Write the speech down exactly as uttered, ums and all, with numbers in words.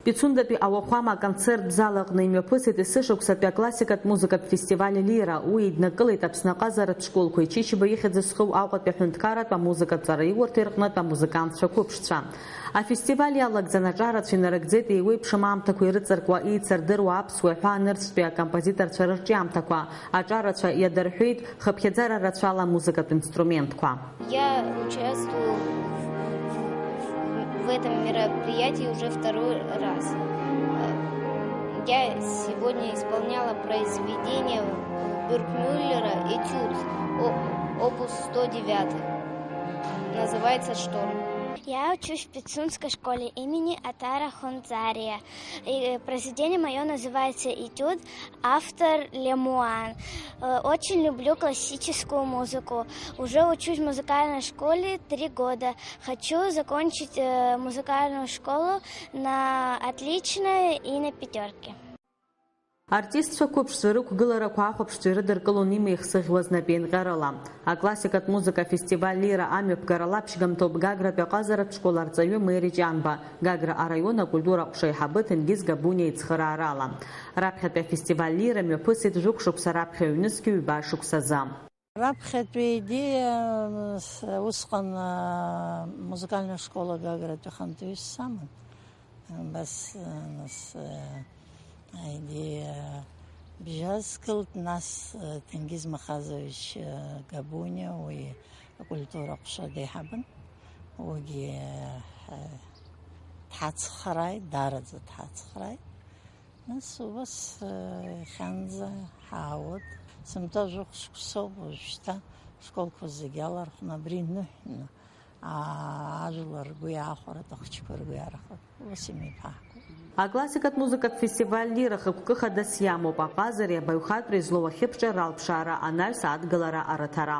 Пицундатәи ауахәама аконцерттә зал аҟны имҩаԥысит есышықәсатәи аклассикатә музыкатә фестиваль Лира. Уи иднакылеит Аԥсны аҟазаратә школқәеи Чичиба ихьӡ зху Аҟәатәи аҳәынҭқарратә амузыкатә ҵараиурҭеи рҟнытә амузыкантцәа қәыԥшцәа. Афестиваль иалагӡан аҿарацәа инарыгӡеит еиуеиԥшым аамҭақәа ирыҵаркуа, еицырдыруа аԥсуа аҳәаа нырцәтәи акомпозиторцәа рырҿиамҭақәа. Аҿарацәа иадырҳәеит хыԥхьаӡара рацәала амузыкатә инструментқәа. Я участвую в, в этом мероприятии уже второй раз. Э, Я сегодня исполняла произведение Бюркмюллера «Этюд», о- опус сто девятый. Называется «Шторм». Я учусь в Пицунской школе имени Атара Хонзария. И произведение мое называется «Этюд», автор Лемуан. Э, Очень люблю классическую музыку. Уже учусь в музыкальной школе три года. Хочу закончить э, музыкальную школу на отличное и на пятерки. Артистцәа қәыԥшцәа рықәгыларақәа ахәаԥшцәа ирыдыркылон имеихсыӷьуаз напеинҟьарыла. Аклассикатә музыка афестиваль Лира амҩаԥгара лаԥшьгамҭоуп Гагратәи аҟазаратә школ арҵаҩы Мери Ҷанба, Гагра араион акультура аҟәша аиҳабы Ҭенгиз Габуниа ицхыраарала. Раԥхьатәи афестиваль Лира мҩаԥысит жәохә шықәса раԥхьа ҩнызқьи ҩба шықәсазы. Раԥхьатәи аидеиа, с- усҟан а, музыкальная школа Гагратәи хантәаҩыс саман. Абас, а, нас, а, аидеиа бжьазкылт, нас, а, Ҭенгиз Махазович, а, Габуниа, уи акультура аҟәша деиҳабын. Уигьы, а, дҳацхрааит, даараӡа дҳацхрааит. Нас убас, э, иахьанӡа ҳаауеит. Сынтәа жәохә шықәсоуп уажәшьҭа, школқәа зегьы алархәны абри иныҳәны, аа, ажәлар ргәы иаахәаратәы ахәыҷқәа ргәы иархәоит. Ус имеиԥаҳгоит. Аклассикатә музыкатә фестиваль Лира хықәкы хадас иамоуп аҟазареи абаҩхатәреи злоу ахьыԥҿара алԥшаара анаҩс адгылара арыҭара.